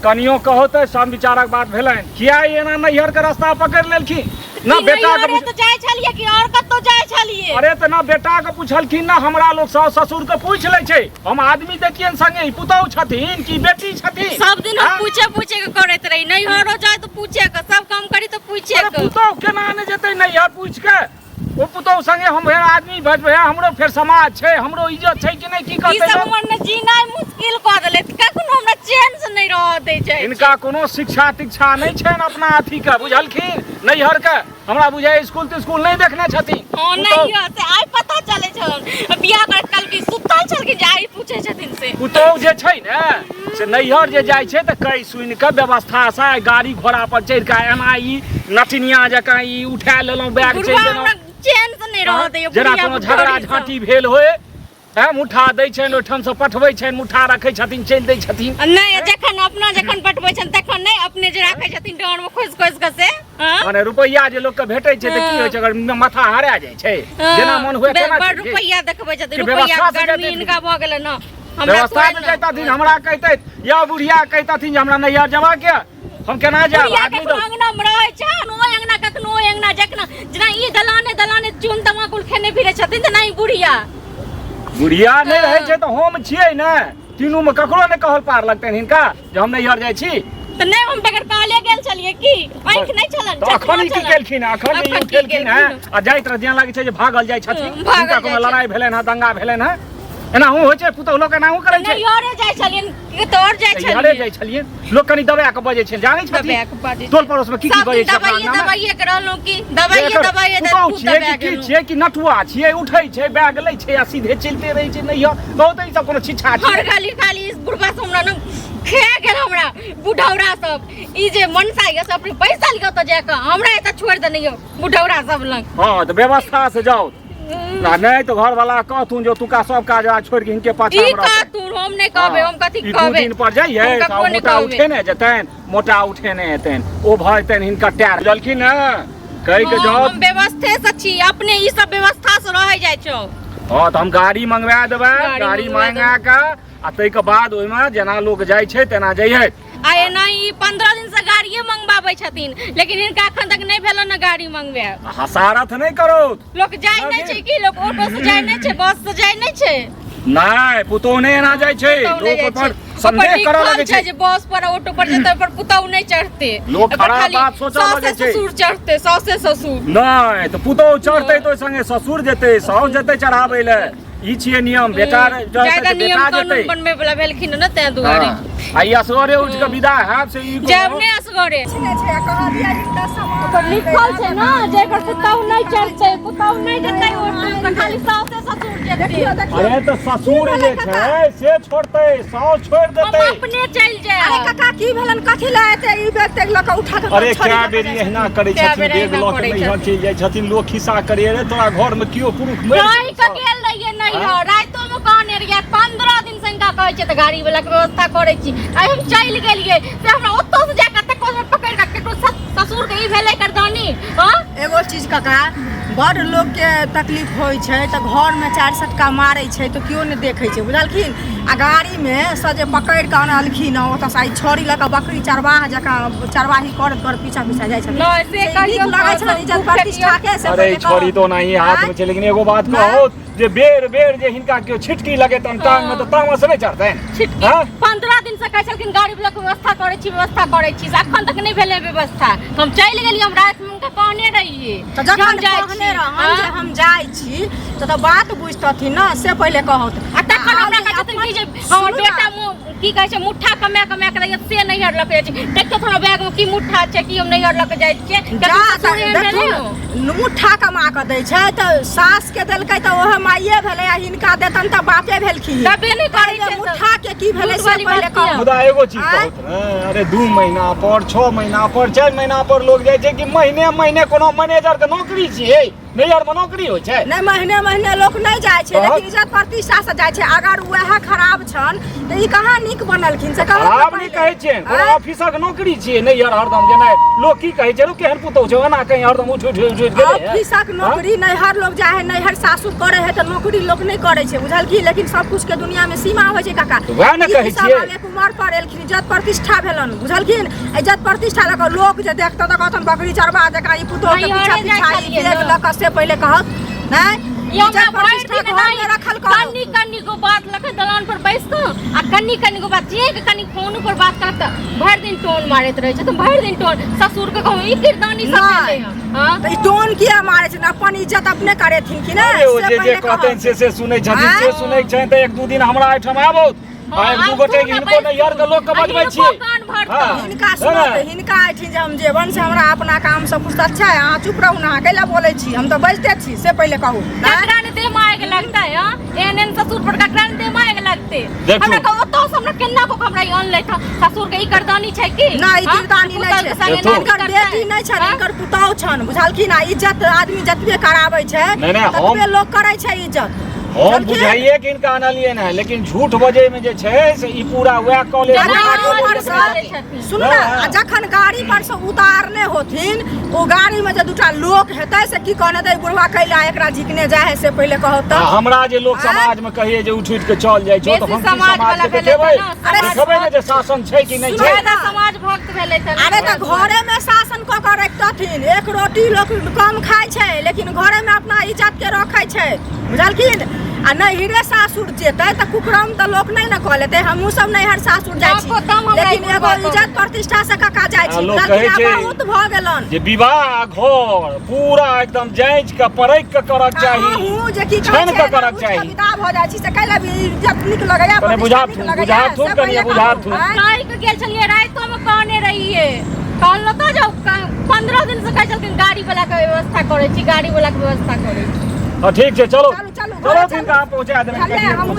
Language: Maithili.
कनियो कहो तऽ सम विचारक बात भेलनि किया ई एना नैहर के रास्ता पकड़ि लेलखिन ना कि बेटा के नैहरे तऽ जाइ छलियै कि आओर कतौ जाइ छलियै? अरे तऽ ना बेटा के पुछलखिन ना हमरा लोग सास ससुर के पूछि लै छै हम आदमी देखियनि संगे ई पुतहु छथिन कि बेटी छथिन सब दिन हम हाँ? पूछे पूछे के करैत रही नैहरो जाय तऽ पूछे के सब काम करी तऽ पूछे अरे के पुतहु केना ने जेतै नैहर पूछि के ओ पुतहु संगे हम फेर आदमी भजबै हमरो फेर समाज छै हमरो इज्जत छै कि नहि की ई कहतै सब लोक? हमर ने जीनाइ मुश्किल कऽ देले कखनो हमरा चैन से नहि रहऽ दै छै हिनका कोनो शिक्षा तिक्षा नहि छनि अपना अथी के बुझलखिन नैहर के हमरा बुझाइ स्कूल तिस्कुल नहि देखने छथिन हँ पुतहु नहि यऽ से आइ पता चलै छल बियाह करैत काल की सुतल छलखिन जे आइ पूछै छथिन से पुतहु जे छै ने से नैहर जे जाइ छै तऽ कहि सुनि कऽ व्यवस्थासँ गाड़ी घोड़ा पर चढ़ि कऽ एना ई नटिनिया जकाँ ई उठा लेलहुँ बैग चलि बुढ़वा गेलहुँ हमरा चैन से नहि रहऽ दैया जेना बुढ़िया कोनो झगड़ा बुढ़ौरी सब। झाँटी भेल होय हैं मुठा दै छनि ओहिठामसँ पठबै छनि मुठा रखै छथिन चलि दै छथिन आ नहि जखन अपना जखन पटबै छनि तखन नहि अपने जे राखै छथिन डाँर मे खोसि खोसि कऽ से हँ? मने रुपैआ जे लोकके भेटै छै तऽ की होइ छै अगर माथा हरा जाइ छै हँ, जेना मन हुए तेना बड़ चलि गेल। रुपैआ देखबै छथिन कि रुपैआ व्यवस्था से गर्मी जेतै। हिनका भऽ गेलनि हँ हमरा व्यवस्था थोड़े से ने। जैतथिन हमरा कहितैथ या बुढ़िया कहितथिन जे हमरा नैहर जेबाक यऽ हम केना जायब बुढ़िया आदमी कखनो तऽ अंगना मे रहै छै ओहि अंगना कखनो ओहि अंगना जखना जेना ई दलाने दलाने चून तमाकुल खेने फिरै छथिन तेना ई बुढ़िया बुढ़िया नहि रहै छै तऽ हम छियै ने तीनूमे ककरो नहि कहल पार लगतनि हिनका जे हम नैहर जाइ छी तऽ नहि हम बगैर कहले गेल छलियै की आँखि नहि छलनि तऽ अखन ई की चश्मा छलनि। केलखिन अखन जे ई अखन की उठेलखिन हेँ केलखिन? आ जाइत रह जेना लागै छै जे भागल जाइ छथिन हँ, भागल हिनका कोनो जाइ छै। लड़ाइ भेलनि हेँ दंगा भेलनि हेँ एनाहू होइ छै पुतहु लोक एनाहू करै छै नैहरे जाइ छलियनि कतौ आओर जाइ नैहरे छलियै जाइ छलियै लोक कनि दबाए कऽ बजै छै जानै छथिन दबाए कऽ बजै छै। टोल पड़ोस मे की की सब बजै दिन छै अपना दबाइए अंगना मे दबाइए के रहलहुँ की दबाइए एकर दबाइए पुतहु खूब छियै दबाए कि की गेलहुँ छियै कि नटुआ छियै उठै छै बैग लै छै आ सीधे चलिते रहै छै नैहर बहुत ई सब कोनो छिछा हर छै गली खाली इस बुढ़बा से हमरा न खा गेल हमरा बुढ़ौरा सब ई जे मनसा ये सब अपने पैसा लिअ तऽ जाकऽ हमरा एतऽ छोड़ि देने यौ बुढ़ौरा सब लग हँ तऽ व्यवस्था से जाउ आ नहि तऽ घरवाला कहथुन जे ओतुका सब काज राज छोड़ि के हिनके पाछा ई मे रहतनि। कहथुन हम नहि कहबै हम कथी ई दू कहबै दिन पर जइयै हम तऽ ककरो नहि मोटा कहबै। उठेने जेतनि मोटा उठेने हेतनि ओ भऽ जेतनि हिनकर टायर बुझलखिन ने कहि के हँ, जाउ हम व्यवस्थे से छी अपने ई सब व्यवस्था से रहै जाइ छौ हँ तऽ हम गाड़ी मंगवा देबै गाड़ी गाड़ी मंगवा मंगा कऽ आ ताहिके बाद ओहिमे जेना लोक जाइ छै तेना जइयै आ एना ई 15 दिन से गाड़िए मंगवाबै छथिन लेकिन हिनका एखन तक नहि भेलन ने गाड़ी मंगवायब हसारत नहि करो लोक जाइ नहि छै की लोक ऑटो से जाइ नहि छै बस से जाइ नहि छै नहि पुतोह नहि एना जाइ छै पुतहु नहि लोक जाइ ओहिपर छै। संदेह ओकर करऽ लिखल लगै छै छै जे बस पर ऑटो पर जेतै पर पुतहु नहि चढ़ते लोक एकर खराब खाली बात सोचऽ सासे लगै छै। ससुर चढ़ते सासे ससुर नहि तऽ पुतोह चढ़तै तऽ ओहि संगे ससुर जेतै साउस जेतै चढ़ाबै लए ई छियै नियम बेटा जादा जेतै नियम बेटा कानून जेतै बनबै वाला भेलखिन ने तें दुआरे हँ। आ ई असगरे उठि कऽ विदा हैब से ई जायब कोनो नहि असगरे नहि छै आ कहलियै हिनका सामान ओकर लिखल छै ने जे एकर पुतहु नहि चढ़तै पुतहु नहि जेतै ऑटो पर खाली सासे ससुर जेतै देखियौ देखियौ अरे तऽ ससुर जे छै से छोड़तै साउस छोड़ि हम देतै अपने चलि अरे जायब काका की भेलन कथी लए एते ई बैग तैग लऽ कऽ उठा कऽ अरे छोड़ि कए कऽ बेरी जाइ एहिना करै कए छथिन बेर बेग एहिना लऽ कऽ करै नैहर छथिन। चलि जाइ छथिन लोक खिस्सा करैए रे तोरा घरमे केओ पुरुष मरि रहि गेल कऽ छौ। गेल रहियै नैहर रातिओ मे कहने रहियै 15 दिन से हिनका कहै छियै तऽ गाड़ी वाला के व्यवस्था करै छी आइ हम चलि गेलियै से हमरा ओतऽ से जाकऽ तक पकड़ि कऽ केकरो ससुर के ई भेलै करदानी हँ एगो चीज काका बड़ लोकके तकलीफ होइ छै तऽ घरमे चारि सटका मारै छै तऽ केओ नहि देखै छै बुझलखिन आ गाड़ीमे से जे पकड़ि कऽ अनलखिन हँ ओतऽसँ आइ छड़ी लऽ कऽ बकरी चरवाह जकाँ चरवाही करैत करैत पीछा पीछा जाइ छथिन नहि, से से नीक कहियौ लगै तऽ छलनि इज्जत खूब प्रतिष्ठाके से अरे पहिले छोड़ी कहू। तो ओनाही हाथ में छै लेकिन एगो बात नहि। कहू जे बेर बेर जे हिनका केओ छिटकी लगेतनि टांग में तऽ तामस नहि चढ़तनि छिटकी हँ? 15 दिन से कहै छलखिन गाड़ी वाला के व्यवस्था करै छी व्यवस्था करै छी से अखन तक नहि भेलै व्यवस्था तऽ हम चलि गेलियै हम रातिमे हुनका कहने रहियै तऽ जे हम जखन जाइ कहने छी रहन जे हँ? हम जाइ छी तऽ तऽ बात बुझतथिन ने से पहिले कहत आ तखन हमरा कहै छथिन कि जे हमर बेटा मुँह की कहै छै मुट्ठा कमा कमा के दैया से नैहर लऽ के जाइ छै देखियौ थोड़ा बैग मे की मुट्ठा छै की हम नैहर लऽ के जाइ छियै जा ककरो ससुर एहन भेलै देखू हो? ने, मुट्ठा कमा कऽ दै छै तऽ सास के देलकै तऽ ओहे माइये भेलै आ हिनका देतन तऽ बापे भेलखिन तबे नहि करै छै सब। मुट्ठा के की भेलै झूठ से वाली पहिले बात कहू किया? मुदा एगो चीज आँय? कहू ने अरे 2 महीना पर 6 महीना पर 4 महीना पर लोग जाइ छै कि महीने महीने कोनो मैनेजर के नौकरी छियै नैहर मे नौकरी होइ छै नहि महीने महीने लोक नहि जाइ छै तहन? लेकिन इज्जत प्रतिष्ठा से जाइ छै अगर वएह खराब छन तऽ ई कहाँ नीक बनलखिन से कहू ने खराब नहि पहिले। कहै छियनि कोनो आँय? ऑफिसक नौकरी छियै नैहर हरदम जेनाइ लोक की कहै छै रो केहन पुतहु छै ओना कहीं हरदम उठि उठि उठि उठि उठि गेलै ऑफिसक नौकरी नैहर लोग जाइ है, नैहर सासुर करे है तऽ नौकरी लोग नहि करै छै, बुझलखिन? लेकिन सब कुछ के दुनिया में सीमा होइ छै काका। वएह ने ई कहै सब छियै। आब एक उमर पर एलखिन, इज्जत प्रतिष्ठा भेलन, बुझलखिन? इज्जत प्रतिष्ठा लऽ कऽ लोक जे देखतऽ तऽ कहतन बकरी चरबा जकाँ ई पुतोह के नैहरे पीछा जाइ पीछा ई छलियै देख ने। लऽ कऽ से पहिले कहत नहि। ई हमरा इज्जत भरि प्रतिष्ठा दिन घर नहि मे रखल करू। कन्नी कन्नी गो बात लऽ कऽ दलान पर बैस कऽ आ कन्नी कन्नी गो बात जे के कनी फोन पर बात करत तऽ भरि दिन टोन मारैत रहै छै, तऽ भरि दिन टोन ससुर के कहू ई किरदानी सब नहि। भेलै हँ। हँ तऽ ई टोन किया मारै छै? अपन इज्जत अपने करेथिन कि नहि? अरे ओ से जे जे पहिले कहतनि कहब। से से सुनै छथिन, से आँय? सुनै छनि तऽ एक दू दिन हमरा एहिठाम आबौत। हँ, आ एक दू आब गोटे सुन हिनको बैस नैहर के लोक के आ बजबै हिनको छियै। कान भरतौ। हँ। हिनका है सुनत ने? हिनका एहिठिन जे हम जेबन से हमरा अपना काम से फुर्सत छै, अहाँ चुप रहू ने, अहाँ कैला बोलै छी? हम तऽ बजिते छी, से पहिले कहू। आँय? ककरा ने देह मायग लगतै? हँ, एहन एहन ससुर पर ककरा ने देह मायग लगतै? देखू। हमरा कह ओतौ से हमरा केना को हमरा ई अनलै था ससुर के ई करदानी छै की? नहि, ई हँ? किरदानी नहि पुतहु के छै। संगे देखू। नाच हिनकर करतै? बेटी नहि छनि, हँ? हिनकर पुतहु छनि, बुझलखिन? आ इज्जत आदमी जतबे कराबै छै नहि, नहि, हम- ततबे लोक करै छै इज्जत, हम बुझलखिन? बुझाइए कि हिनका अनलियै ने, लेकिन झूठ बजै मे जे छै से ई पूरा वएह कॉलेज आ जेना गाड़ी अहाँ पर जे सँ बोलै छथिन। सुनू ने, आ जखन गाड़ी पर से उतारने होथिन, ओ गाड़ी में जे दूटा लोक हेतै से की कहने हेतै, बुढ़वा कैला एकरा झिकने जाइ है, से पहिले कहू आ तऽ। हमरा जे लोक आँय? समाज मे कहिए जे उठि उठि के चल जाइ छौ तऽ बेसी हम की समाज समाज वाला के भेलै देखेबै? तऽ ने, अरे देखेबै ने जे शासन छै कि नहि सुनू छै। ने। ज्यादा समाज भक्त भेलै तऽ ने। अरे तऽ घरे में शासन कऽ कऽ रखतथिन। एक रोटी लोक कम खाइ छै लेकिन घरे में अपना इज्जत के रखै छै, बुझलखिन? आ नैहरे सासुर जेतै तऽ कुकरम तऽ लोक नहि ने कऽ लेतै। हमहूँ सब नैहर सासुर जाइ छी ताको तम हमरा लेकिन ई एगो बुढ़बा इज्जत प्रतिष्ठा से कका जाइ आ छी, लोक बुझलखिन? कहै आब छै बहुत भऽ गेलन जे विवाह आ घर पूरा एकदम जाँच के परख के करक चाही, अहूँ जे की कहै छानि छै कऽ करक उठि कऽ चाही। विदा भऽ जाइ छी से कैला भी इज्जत नीक लगैया, कने प्रतिष्ठा बुझाथुन, नीक लगैया, बुझाथुन, से कनिये पहिले कहू, बुझाथुन। आँय? कहि के गेल छलियै, रातिो मे कहने रहियै, कहलहुँ तऽ जाउ, 15 दिन से कहै छलखिन गाड़ी वाला के व्यवस्था करै छी, गाड़ी वाला के व्यवस्था करै छी। हँ, ठीक छै, चलो चलू, चलू, चलो, घरे तिनका हम पहुँचा देबै। चलू। हमहूँ।